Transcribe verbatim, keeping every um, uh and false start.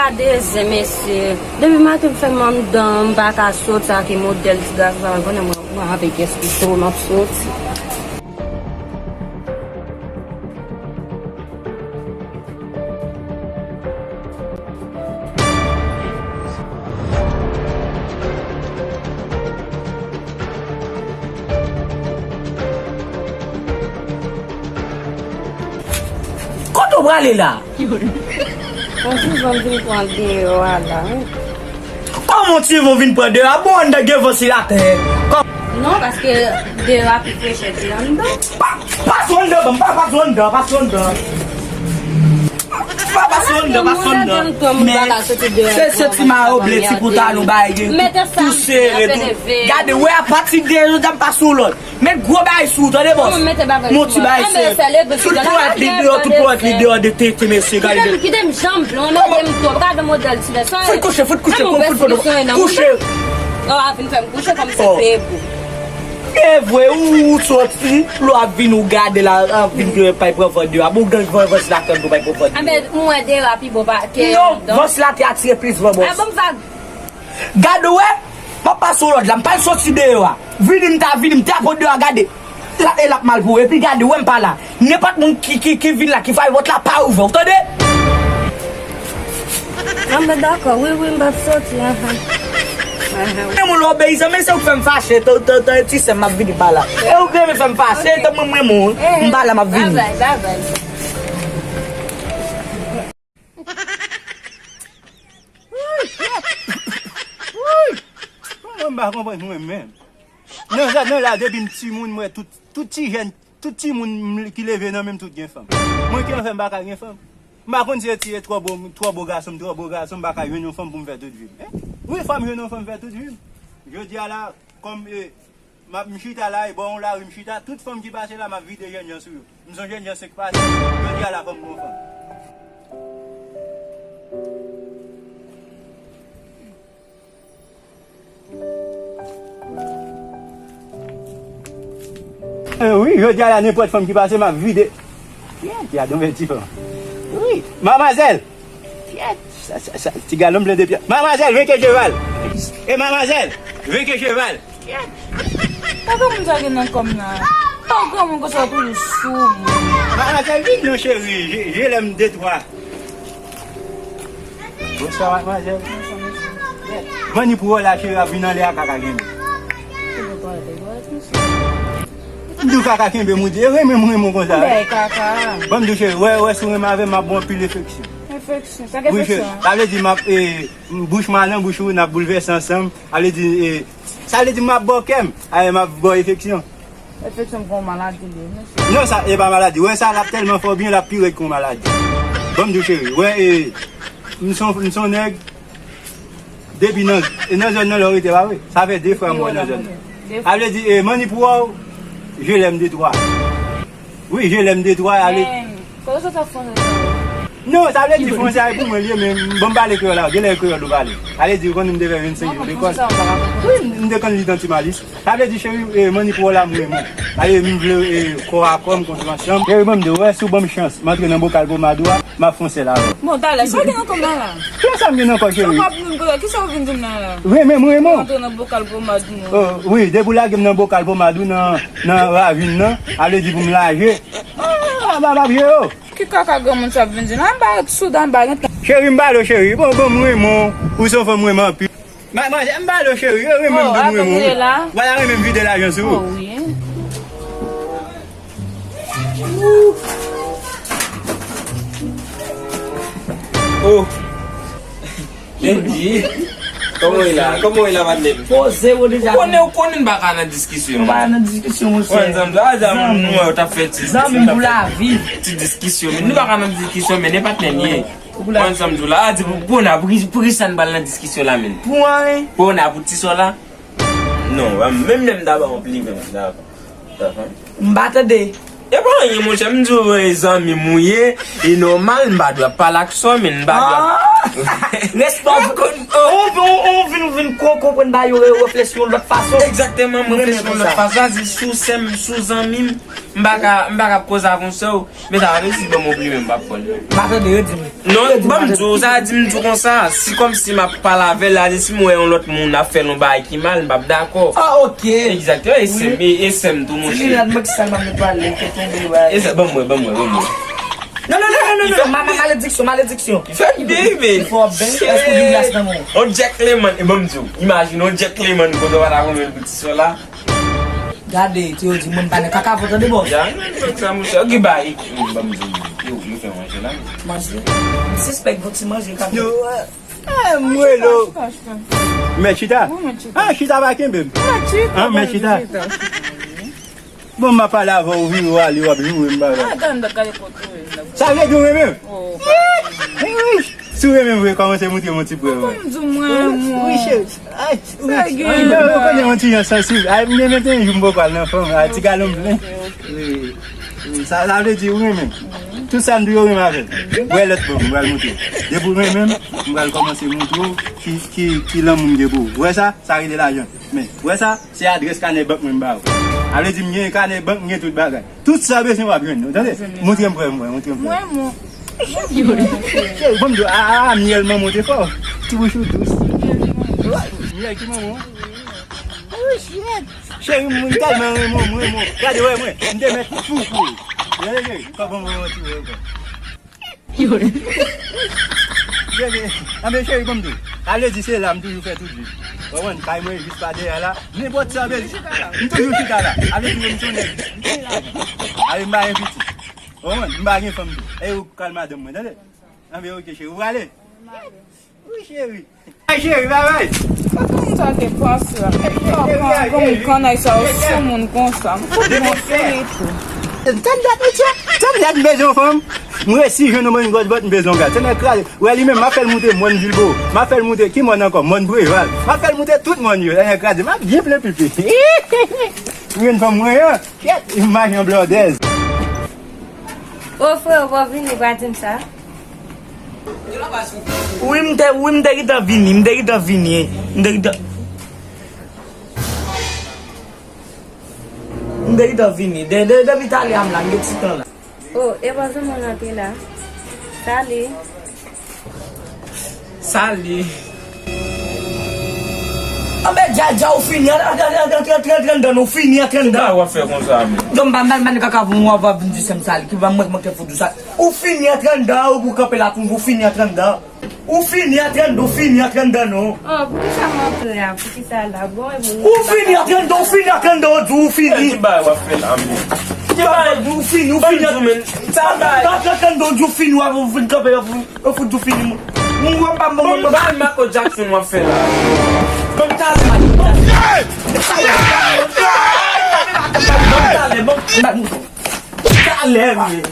Gade zen, mesye. Depi maten m fèmen anndan, m pa ka soti ak modèl ti gason sa, m konnen mwen, mwen avèk espito m ap soti. Kote w prale la? Yon ti van m vin pran deyò a la, wi. Kòman yon ti van vin pran deyò a? Bon, anndan gen vantilatè. Kò- Non, paske deyò a pi freche ke anndan. Pa, pa sou anndan, ban m pa, pa sou anndan, pa sou anndan. Pa, pa sou anndan, pa sou anndan. Men, se, se ti mayo ble, ti poutalon, bagay gen tou sere tou. Gade, wè, apati de jodi a m pa sou lòd. Met gwo bagay sou ou, tande, bòs. Yon ti bagay sou ou. Tout pwèt li deyò, tout pwèt li deyò de tete, mesye, gade. Kite m, kite m janm blan, mete m twòp. Gade modèl ti lè sa. Fout kouche, fout kouche, fout kouche. Kouche. Yo a vin fè m kouche kòm se peye pou. E vre, ou, ou soti, lè w ap vin ou gade la, ap vin pay pran van deyò. Bon, gen van, vantilatè tou pay pran van deyò. Anben, mwen deyò a pi bon pa ke anndan. Non, vantilatè atire plis van, bòs. A, bon, m va Gade w wè, m ap pase w lòd la, m pral soti deyò a. Vini m ta vini, m ta pot deyò a, gade. La, e l ap mal pou ou. Epi gade, wè m pa la. Nenpòt moun ki, ki, ki vin la, ki frape pòt la, pa ouvè, w tande? Anben dakò, wi, wi, m p ap soti, anhan. Anhan. Men moun obeyisan, men se ou k fè m fache, tan, tan, tan, ti sè m, m ap vini pa la. E ou k renmen fè m fache, tan mwen, mwen, moun, m pa la, m ap vini. Babay, babay. Mwen, m pa konprann mwen menm. Nan la, nan la, depi m timoun, mwen, tout, tout ti jèn, tout timoun m, ki leve nan men m, tout gen fanm. Mwen ki an fè m pa ka gen fanm. M pa konn si se ti twò bo, twò bo gason m, twò bo gason, m pa ka jwenn yon fanm pou m fè tout vi m. Wi, fò m jwenn yon fanm fè tout vi m. Jodi a la, kòm, e, M ap, m chita la, e bò yon lari m chita, tout fanm ki pase la, m ap vide jènjan sou yo. M se yon jènjan senk pase, jodi a la fò m gon fanm. E wi, jodi a la, nenpòt fanm ki pase, m ap vide. Pyèt, gade yon bèl ti fanm. Wi, manmazèl! Pyèt, sa, sa, sa, ti galon blen de pyèt. Manmazèl, veke cheval! E manmazèl, veke cheval! Pyèt! Pa gen moun sa gen nan kò m nan. Pa gen moun konsa pou sou mwen. Manmazèl, vin non, cheri. Je, je lèm de twa. Bonswa, manmazèl. Manni pou wè la, cheri, ap vin anlè a, kaka gen. M di w kaka kenbe m, ou di, e renmen m, renmen w konsa. Bèl kaka. Ban m di w, cheri, wè, wè, si w renmen avè m, m ap ba w anpil efeksyon. Efeksyon? Sa k efeksyon? Wi, cheri. Sa vle di, m ap, e, bouch mwen a nan bouch ou, n ap boulvèse ansanm. Sa vle di, e, sa vle di, m ap ba w kè m. A, m ap ba w efeksyon. Efeksyon pou yon maladi, li, mesye. Non, sa, e pa maladi. Wè, sa, l ap tèlman fè w byen, l ap pi rèd ke yon maladi. Ban m di w, cheri. Wè, e, m se yon, m se yon nèg. Depi nan, e nan zòn nan lè w rete pa vre. Sa fè de fwa m wè nan zòn nan. Sa vle di, e, manni pou wè w, je lèm de twa. Wi, je lèm de twa, ale. Men, kote w sot ak franse sa yo? Non, sa vle di franse a e pou mwen li ye, men ban m pale kreyòl la, genlè e kreyòl ou pale. Ale di, ou konnen m te fè vennsenk jou lekòl. Wi, m te konn li dan ti malis. Sa vle di, cheri, e, manni pou wè w la, m renmen w. Ale, m vle, e, kò a kò, m kontre ansanm. Cheri, ban m di w, wè, si w ban m chans, m antre nan bokal pomad ou a, m ap fè yon sèl avè w. Bon, talè, sa w gen nan kò m nan la? Kiyès sa m gen nan kò, cheri? Kisa w vin di m la? Renmen, m renmen w. Antre nan bokal pomad mwen. O, wi, depi w lage m nan bokal pomad ou nan, nan ravin nan, ale di pou m laje. A, m ap, m ap jere w. Ki kaka granmoun sa ap vin di la? Anba sou dan, anba gen tan. Cheri, m pale w, cheri. Bon, bon, m renmen w. Ou se yon fanm m renmen anpil. Ma, manzè, m pale w, cheri. Yo renmen m, oh, m renmen w. Wala renmen m vide lajan sou ou. Oh, wi. Oh. Benji. Kòman w ye la? Kòman w ye la, patnè m? Poze w deja. Ou konnen, ou konnen n pa ka nan diskisyon. Nou pa nan diskisyon, monchè. Wè, zanmi, a, zanmi, nou wè, w t ap fè ti, zanmi m pou lavi. Ti diskisyon, men nou pa ka nan diskisyon, men e patnè n ye. Ou konnen. Wè, zanmi, la, a di pou, pou na, pou ki, pou ki sa n pral nan diskisyon la, men? Pou anyen. Pou na, pou ti sò la? Non, menm lè m ta ba w yon pli, menm, ta, ta, ta. M pa tande. E pa anyen, monchè, m di w, e zanmi m ou ye, e nòmal, m pa dwe ap pale ak sò, men m pa dwe ap, ah! Respè. Ou, ou, ou vin, ou vin kon-, konprann bagay yo, reflechi yon lòt fason. Egzakteman, mwen reflechi yon lòt fason. Sa di sou sè m, sou zanmi m, m pa ka, m pa ka koze avè yon sè w. Men sa pa vle di ban m yon plimen, m p ap pran l. M pa tande, redi m. Non, ban m di w, sa di m di w konsa. Si kòmsi m ap pale avè l, sa di si m wè yon lòt moun ap fè l yon bagay ki mal, m p ap dakò. Ah, ok. Egzakteman, e sè m, e, e sè m tou, monchè. Ti Linad, mwen ki sa l pa met pale, fè tonbe, bay. E sè, ban m wè, ban m wè, ban m wè. Non, non, non, non, non, non, ma, ma, malediksyon, malediksyon. Fè byen, men. Fò byen, èske w gen glas nan men w? On Jack Lemon, e ban m di w, imajine on Jack Lemon kote w pa ta konn pou ti sè la. Gade, te yo di mwen m pa nan kaka, fò tande bòs. Ya, men fòk sa, monchè. Ok, bay, ban m di w, yo, yo fè manje la. Manje? M sispèk gon ti manje k ap. Yo, eh, m rele w. Mèt chita? Wi, mèt chita. Ah, chita pa kenbe m. Mèt chita. Ah, mèt chita. Bon, m ap pale avè w, ou vire w ale, w ap joure m bagay. Ah, gade, gade kote w ye, la. Sa vle di w renmen m? Oh. Wi, wi. Si w renmen m vre, kòmanse montre m yon ti pwen. Kòman m di w mwen renmen w? Wi, cheri. Ay, wi. Sa gen. Ay, ou konnen yon ti jan sansib. Ay, m gen venteyen jou m poko al nan fanm. Ay, ti galon m plen. Ok, ok. Wi, wi. Sa, sa vle di ou renmen m. Tout sa m di w yo renmen avè l. Wè lòt bò, m pral montre w. Depi w renmen m, m pral kòmanse montre w ki, ki, ki lanmou m gen pou ou. Ou wè sa? Sa rele lajan. Men, ou wè sa? Se adrès kanè bank mwen m ba ou. A vle di m gen kanè bank, m gen tout bagay. Tout sa w bezwen w ap jwenn, ou tande? Montre m prèv mwen, montre m prèv. Mwen, mwen. Cheri, ban m di w, a, a, myèl manman w te fò. Ti bouch ou dous. Myèl ki manman w? Oh, shit. Cheri, m tèlman renmen w, m renmen w. Gade, wè mwen, m te mèt fou pou ou. Gade, cheri, kòman mwen yon ti wè ankò. Gade, anben cheri, ban m di w. A vle di se la m toujou fè tout vi m. Ou konprann? Kay mwen jis pa dèyè la. Nenpòt sa, bèl. M toujou chita la. A vle di m se yon nèg byen lajan. A vle m pa gen pitit. Ou konprann? M pa gen fanm tou. E ou k al madanm mwen, tande? Anben, ok, cheri. Ou prale? Wi, cheri. Ay, cheri, babay. Sa tout moun sa te panse la. Papa, kòm kannay sa yo sou moun konsa. M fout bon sou li tou. Tann dat, mesye. Tann dat, m bezwen yon fanm. M resi jwenn yon bann gòt bòt, m bezwen yon gad. Se nèg kraze. Wè li menm, m ap fè l moute mòn Vilbo. M ap fè l moute ki mòn ankò? Mòn Preval. M ap fè l moute tout mòn yo. Nèg kraze. M ap byen plen pipi. M jwenn fanm mwen an. Kèt, imaj an blòdèz. O frè, ou pa vini, pa di m sa. Wi, m te, wi, m te gentan vini, m te gentan vini, m te gentan, m te gentan vini. De, de, depi talè a m la, m gen ti tan la. O, e pa zanmi w nan te la. Sali. Sali. Anben, dja, dja, ou fini, antre, antre, antre, antre, antre anndan, ou fini, antre anndan. Ki bagay w ap fè konsa, men? Donk, m pa mal, mal kaka pou mwen, w ap vin di sè m Sali, ki pa mwen, mwen te fout ou sa. Ou fini, antre anndan, ou pou kanpe la, ou fini, antre anndan. Ou fini, antre anndan, ou fini, antre anndan, non. Oh, poukisa m antre a? Poukisa la? Bon, e bon. Ou fini, antre anndan, ou fini, antre anndan, ou di ou fini. Ki bagay w ap fè la, men? Ki bagay, ou fini, ou fini, antre anndan, ou di ou fini, w ap vin kanpe la, ou fini. Ou fout ou fini, mwen. Mwen, mwen pa, mwen, mwen, mwen. Bon, bagay Michael Jackson w ap fè la. Bon, talè, Michael Jackson. Talè, bon, talè, bon. Talè, men.